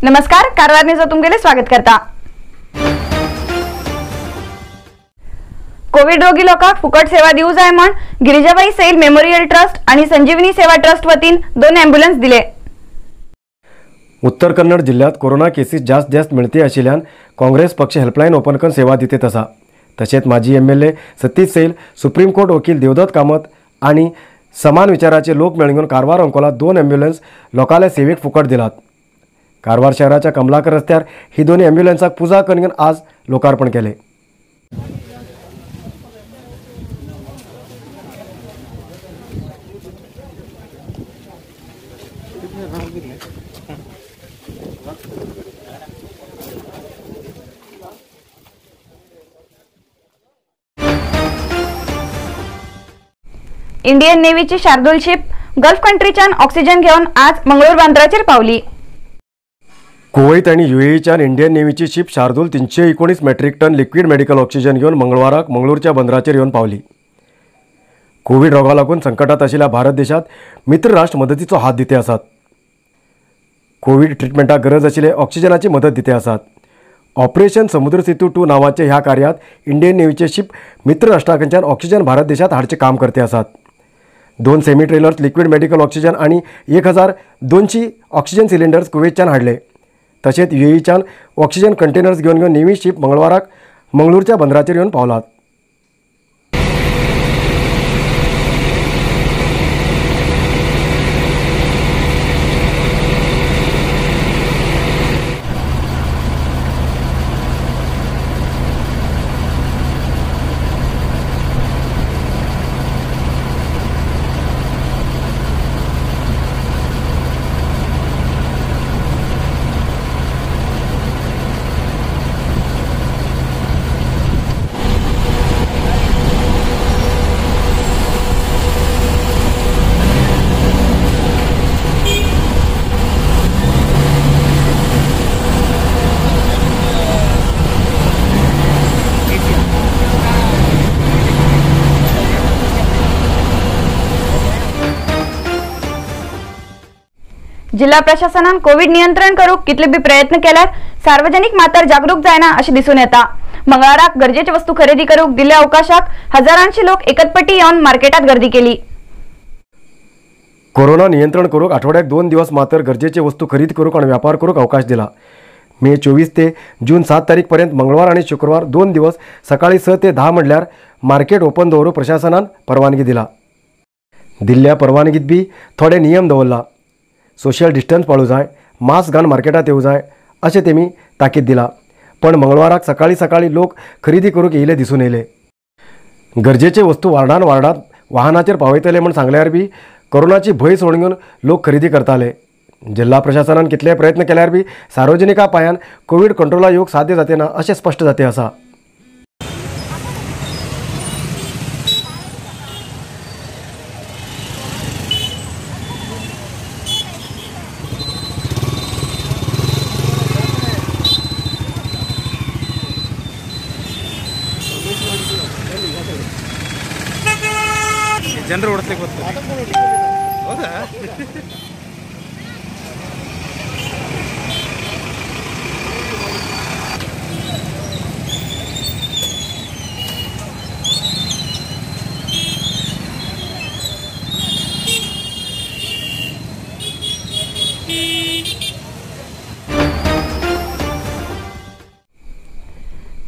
नमस्कार, कारवार न्यूज तुमगेले स्वागत करता। कोविड रोगी लोकांक फुकट सेवा दिवू जाय म्हण गिरिजाबाई सैल मेमोरियल ट्रस्ट आणि संजीवनी सेवा ट्रस्ट वतीन 2 ॲम्ब्युलन्स दिले। उत्तर कन्नड जिल्ह्यात कोरोना केसीस जास्त जास्त मिळते आशिल्ल्यान काँग्रेस पक्ष हेल्पलायन ओपन करून सेवा दितेत आसा। तशेंच माजी MLA Satish Sail, supreme court वकील देवदत्त कामत आणि समान विचाराचे लोक मेळून कारवार अंकोला 2 ॲम्ब्युलन्स लोकांल्या सेवेक फुकट दिलात। कारवार शहराच्या कमलाकर रस्त्यार ही दोन्ही ॲम्ब्युलन्साक पुजा करून आज लोकार्पण केले। इंडियन नेव्हीची शार्दूल शिप गल्फ कंट्रीच्यान ऑक्सिजन घेऊन आज मंगळूर बंदराचेर पावली। कुवैत आणि युएईच्यान Indian नेव्हीची ship Shardul 319 metric ton liquid medical oxygen घेऊन मंगळवाराक मंगळूरच्या बंदराचेर येवन पावली। कोविड रोगा लागून संकटात आशिल्ल्या भारत देशात मित्र राष्ट्र मदतीचो हात दिते आसात। कोविड ट्रिटमेंटाक गरज आशिल्ले ऑक्सिजनाची मदत दिते आसात। ऑपरेशन समुद्र सेतू 2 नावाचे ह्या कार्यात इंडियन नेव्हीचे शिप मित्र राष्ट्राकडच्यान ऑक्सिजन भारत देशात हाडचे काम करते आसात। 2 semi trailers liquid medical oxygen आणि 1200 ऑक्सिजन सिलिंडर्स कुवेतच्यान हाडले। तशेंच युएईच्यान ऑक्सिजन कंटेनर्स घेवन घेवन नेव्ही शिप मंगळवाराक मंगळूरच्या बंदराचेर येवन पावलात। जिल्हा प्रशासनान कोविड नियंत्रण करूक कितले बी प्रयत्न केल्यार सार्वजनिक मातर जागरूक जायना अशें दिसून येता। मंगळाराक गरजेचे वस्तू खरेदी करूक दिल्ल्या अवकाशाक हजारांशी लोक एकतपटी येवन मार्केटात गर्दी केली। कोरोना नियंत्रण करूक आठवड्याक 2 दिवस मातर गरजेचे वस्तू खरेदी करूक आणि व्यापार करूक अवकाश दिला। मे 24 ते जून 7 तारीख पर्यंत मंगळवार आणि शुक्रवार 2 दिवस सकाळी 6 ते 10 म्हणल्यार मार्केट ओपन दवरूक प्रशासनान परवानगी दिला। दिल्ल्या परवानगीत बी थोडे नियम दवरला। सोशल डिस्टन्स पाळू जाय, मास्क घालून मार्केटात येऊ जाय अशें तेमी ताकीद दिला। पण मंगळवाराक सकाळी सकाळी लोक खरेदी करूंक येयले दिसून येयले। गरजेचे वस्तू वार्डान वार्डात वाहनाचेर पावयतले म्हूण सांगल्यार बी कोरोनाची भंय सोडून घेवन लोक खरेदी करताले। जिल्हा प्रशासनान कितले प्रयत्न केल्यार बी सार्वजनिका पायान कोविड कंट्रोला येवंक साध्य जाते ना अशें स्पश्ट जाते आसा। ಜನರು ಓಡಿಸ್ಲಿಕ್ಕೆ ಬರ್ತಾರೆ. ಹೌದಾ?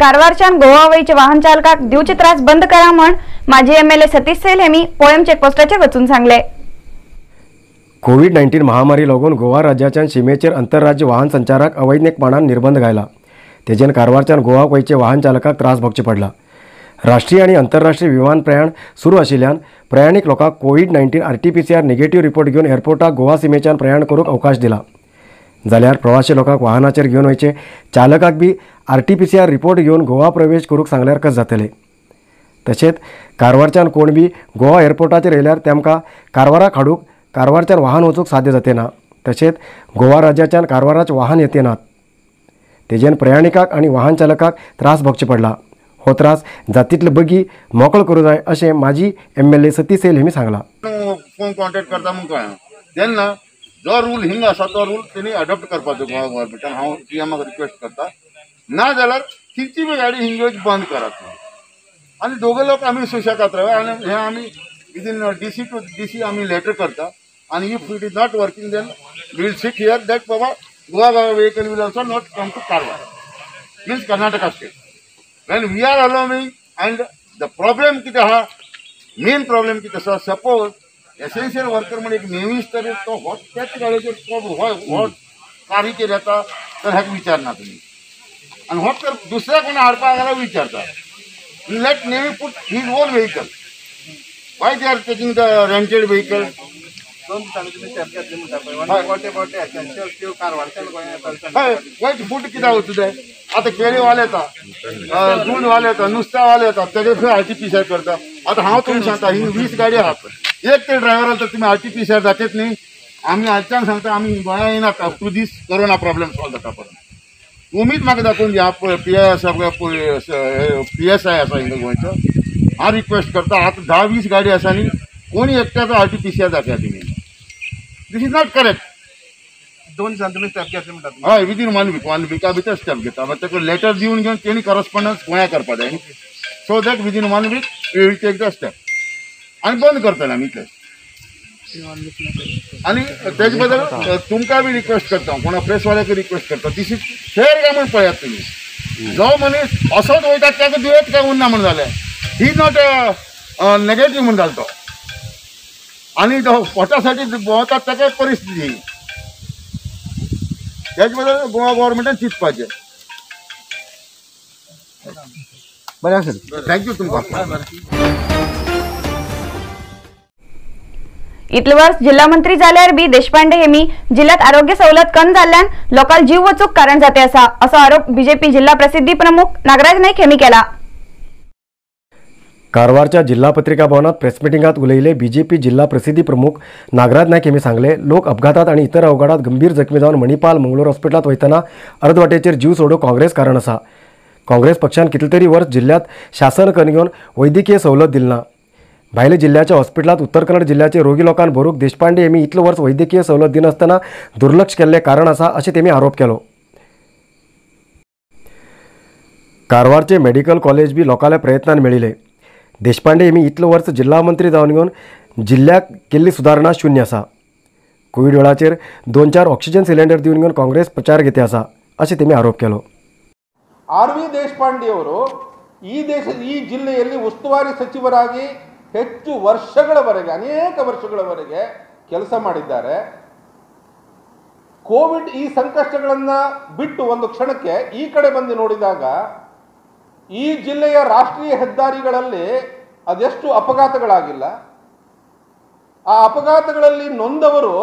कारवारच्यान गोवा वयचे वाहन चालकाक दिवचे त्रास बंद करा म्हण माजी एमएलए सतीश सैल हेमी पोयम चेकपोस्टाचेर वचून सांगले। कोविड 19 महामारी लागून गोवा राज्याच्यान शिमेचेर आंतरराज्य वाहन संचाराक अवैज्ञानिकपणान निर्बंध घायला। तेजेन कारवारच्यान गोवा वयचे वाहन चालकाक त्रास भोगचे पडला। राष्ट्रीय आणि आंतरराष्ट्रीय विमान प्रयाण सुरू आशिल्ल्यान प्रयाणीक लोकांक कोविड 19 RT-PCR negative report घेवन एअरपोर्टाक गोवा सीमेच्यान प्रयाण करूंक अवकाश दिला। जाल्यार प्रवासी लोकांक वाहनाचेर घेवन वयचे चालकाक बी RT-PCR report घेवन गोवा प्रवेश करूंक सांगल्यार कस जातले। तशेंच कारवारच्यान कोण बी गोवा एअरपोर्टाचेर येयल्यार तेमकां कारवाराक हाडूंक कारवारच्यान वाहन वचूंक साध्य जाते ना। तशेंच गोवा राज्याच्यान कारवाराच वाहन येते नात। तेजेन प्रयाणिकाक आनी वाहन चालकाक त्रास भोगचे पडला। हो त्रास जातीतले बगी मोकळो करूं जाय अशें माजी MLA Satish Sail हेमी सांगला। फोन कॉन्टॅक्ट करता म्हूण कळना तेन्ना जो रूल हिंग आसा तो रूल तेणी अडॉप्ट करपाचो गोवा गव्हर्मेंटान. हांव सीएमाक रिक्वेस्ट करता, ना जाल्यार खंयची बी गाडी हिंग बंद करात आनी दोगे लोक आमी सुशेगात राव. आनी हें आमी within DC to DC आमी लेटर करता आनी if it is not working then will sit here that बाबा Goa vehicle will also not come to Karwar means Karnataka state. When we are allowing and the problem कितें आहा, main problem कितें आसा, suppose essential worker म्हण एक नेवीस तरी तो हो त्याच गाडयेचेर तो हो कारीचेर येता तर हेका विचारना तुमी आनी हो तर दुसऱ्या कोणा हाडपाक जाल्यार विचारता. Let navy put his own vehicle, why they are taking the rented vehicle. दोन दिसांनी तुमी स्टेप घेतली म्हणटा पळय, गोटे गोटे एसेन्शियल त्यो कारवारच्यान गोंयांत येता. हय, गोंयचे फूट कित्याक वचूं जाय? आतां केळीवाले येता, दूदवाले येता, नुस्त्यावाले येता, तेजे खंय RT-PCR करता. आतां हांव तुमकां सांगता, ही 20 गाडी आहात, एक तरी ड्रायव्हर तर तुमी RT-PCR दाखयत न्ही. आमी आजच्यान सांगता आमी गोंया येनात up to this corona problem solve जाता पर्यंत. तुमीच म्हाका दाखोवन दिया, PI आसा, PSI आसा हिंगा गोंयचो, हांव रिक्वेस्ट करता. आतां 10-20 गाडी आसा न्ही, कोणी एकट्याचो RT-PCR दाखया तुमी. This is not correct. दोन दिसांनी तुमी स्टेप घेतली म्हणटा? हय, विदीन 1 वीक, 1 विका भितर स्टेप घेता. मागीर ताका लेटर दिवन घेवन तेणी करस्पॉन्डन्स गोंया करपा जाय न्ही, so that within 1 week we will take the step आनी बंद करतले आमी इतलें. आनी तेजे बद्दल तुमकां बी रिक्वेस्ट करता, कोणा प्रेसवाल्याक रिक्वेस्ट करता, दीस is fair काय म्हूण पळयात तुमी. जो मनीस असोच वयता ताका दुयेंत काय उरना म्हूण जालें, he not negative म्हूण जालो तो, आनी जो पोटा साठी भोंवता ताका परिस्थिती. तेजे बद्दल गोवा गव्हर्मेंटान चिंतपाचें. बरें आसा, thank you तुमकां. इतले वर्स जिल्हा मंत्री जाल्यार बी देशपांडे हेमी जिल्ह्यात आरोग्य सवलत कमी जाल्ल्यान लोकांक जीव वचूक कारण जाते असा असो आरोप बीजेपी जिल्हा प्रसिद्धी प्रमुख नागराज नाईक हेमी केला. कारवारच्या जिल्हा पत्रिका भवनात प्रेस मिटिंगात उलयले बीजेपी जिल्हा प्रसिद्धी प्रमुख नागराज नाईक हेमी सांगले, लोक अपघातात आणि इतर अवघडात गंभीर जखमी जावन मणिपाल मंगळूर हॉस्पिटलात वयतना अर्दवाटेचेर जीव सोडूंक काँग्रेस कारण आसा. काँग्रेस पक्षान कितले तरी वर्स जिल्ह्यात शासन करून घेवन वैद्यकीय सवलत दिली ना. भायल्या जिल्ह्याच्या हॉस्पिटलात उत्तर कन्नड जिल्ह्याचे रोगी लोकांक भरूंक देशपांडे हेमी इतलो वर्स वैद्यकीय सवलत दिनासतना दुर्लक्ष केल्लें कारण आसा अशें तेमी आरोप केलो. कारवारचे मेडिकल कॉलेज बी लोकांल्या प्रयत्नान मेळिल्ले. देशपांडे हेमी इतलो वर्स जिल्हा मंत्री जावन घेवन जिल्ह्याक केल्ली सुदारणा शून्य आसा. कोवीड वेळाचेर 2-4 ऑक्सिजन सिलिंडर दिवन घेवन काँग्रेस प्रचार घेते आसा अशें तेमी आरोप केलो. ಆರ್ ವಿ ದೇಶಪಾಂಡೆಯವರು ಈ ಜಿಲ್ಲೆಯಲ್ಲಿ ಉಸ್ತುವಾರಿ ಸಚಿವರಾಗಿ ಹೆಚ್ಚು ವರ್ಷಗಳವರೆಗೆ, ಅನೇಕ ವರ್ಷಗಳವರೆಗೆ ಕೆಲಸ ಮಾಡಿದ್ದಾರೆ. ಕೋವಿಡ್ ಈ ಸಂಕಷ್ಟಗಳನ್ನು ಬಿಟ್ಟು ಒಂದು ಕ್ಷಣಕ್ಕೆ ಈ ಕಡೆ ಬಂದು ನೋಡಿದಾಗ ಈ ಜಿಲ್ಲೆಯ ರಾಷ್ಟ್ರೀಯ ಹೆದ್ದಾರಿಗಳಲ್ಲಿ ಅದೆಷ್ಟು ಅಪಘಾತಗಳಾಗಿಲ್ಲ. ಆ ಅಪಘಾತಗಳಲ್ಲಿ ನೊಂದವರು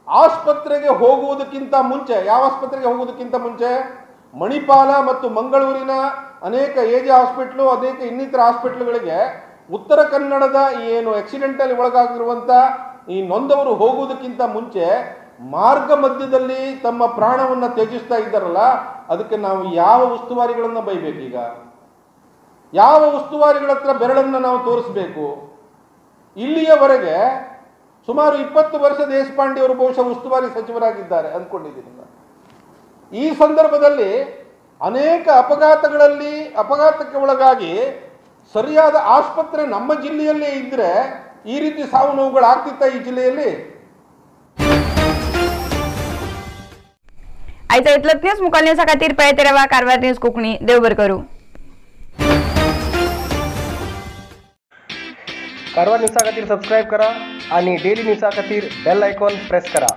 ಆಸ್ಪತ್ರೆಗೆ ಹೋಗುವುದಕ್ಕಿಂತ ಮುಂಚೆ, ಯಾವ ಆಸ್ಪತ್ರೆಗೆ ಹೋಗುವುದಕ್ಕಿಂತ ಮುಂಚೆ ಮಣಿಪಾಲ ಮತ್ತು ಮಂಗಳೂರಿನ ಅನೇಕ ಎಜೆ ಹಾಸ್ಪಿಟ್ಲು, ಅನೇಕ ಇನ್ನಿತರ ಹಾಸ್ಪಿಟ್ಲುಗಳಿಗೆ ಉತ್ತರ ಕನ್ನಡದ ಏನು ಆಕ್ಸಿಡೆಂಟಲ್ಲಿ ಒಳಗಾಗಿರುವಂಥ ಈ ನೊಂದವರು ಹೋಗುವುದಕ್ಕಿಂತ ಮುಂಚೆ ಮಾರ್ಗ ಮಧ್ಯದಲ್ಲಿ ತಮ್ಮ ಪ್ರಾಣವನ್ನು ತ್ಯಜಿಸ್ತಾ ಇದ್ದಾರಲ್ಲ, ಅದಕ್ಕೆ ನಾವು ಯಾವ ಉಸ್ತುವಾರಿಗಳನ್ನು ಬೈಬೇಕೀಗ? ಯಾವ ಉಸ್ತುವಾರಿಗಳ ಹತ್ರ ಬೆರಳನ್ನು ನಾವು ತೋರಿಸಬೇಕು? ಇಲ್ಲಿಯವರೆಗೆ ಸುಮಾರು 20 ವರ್ಷ ದೇಶಪಾಂಡೆಯವರು ಬಹುಶಃ ಉಸ್ತುವಾರಿ ಸಚಿವರಾಗಿದ್ದಾರೆ ಅಂದ್ಕೊಂಡಿದ್ದೀನಿ ನಾನು. ಈ ಸಂದರ್ಭದಲ್ಲಿ ಅನೇಕ ಅಪಘಾತಕ್ಕೆ ಒಳಗಾಗಿ ಸರಿಯಾದ ಆಸ್ಪತ್ರೆ ನಮ್ಮ ಜಿಲ್ಲೆಯಲ್ಲೇ ಇದ್ದರೆ ಈ ರೀತಿ ಸಾವು ನೋವುಗಳಾಗ್ತಿತ್ತ ಈ ಜಿಲ್ಲೆಯಲ್ಲಿ? आयचा इतलोच न्यूज. मुखाल न्यूजा खातीर पळयत रावा कारवार न्यूज कोंकणी. देव बरें करूं. कारवार न्यूजा खातीर सबस्क्रायब करा आणि डेली न्यूजा खातीर बेल आयकॉन प्रेस करा.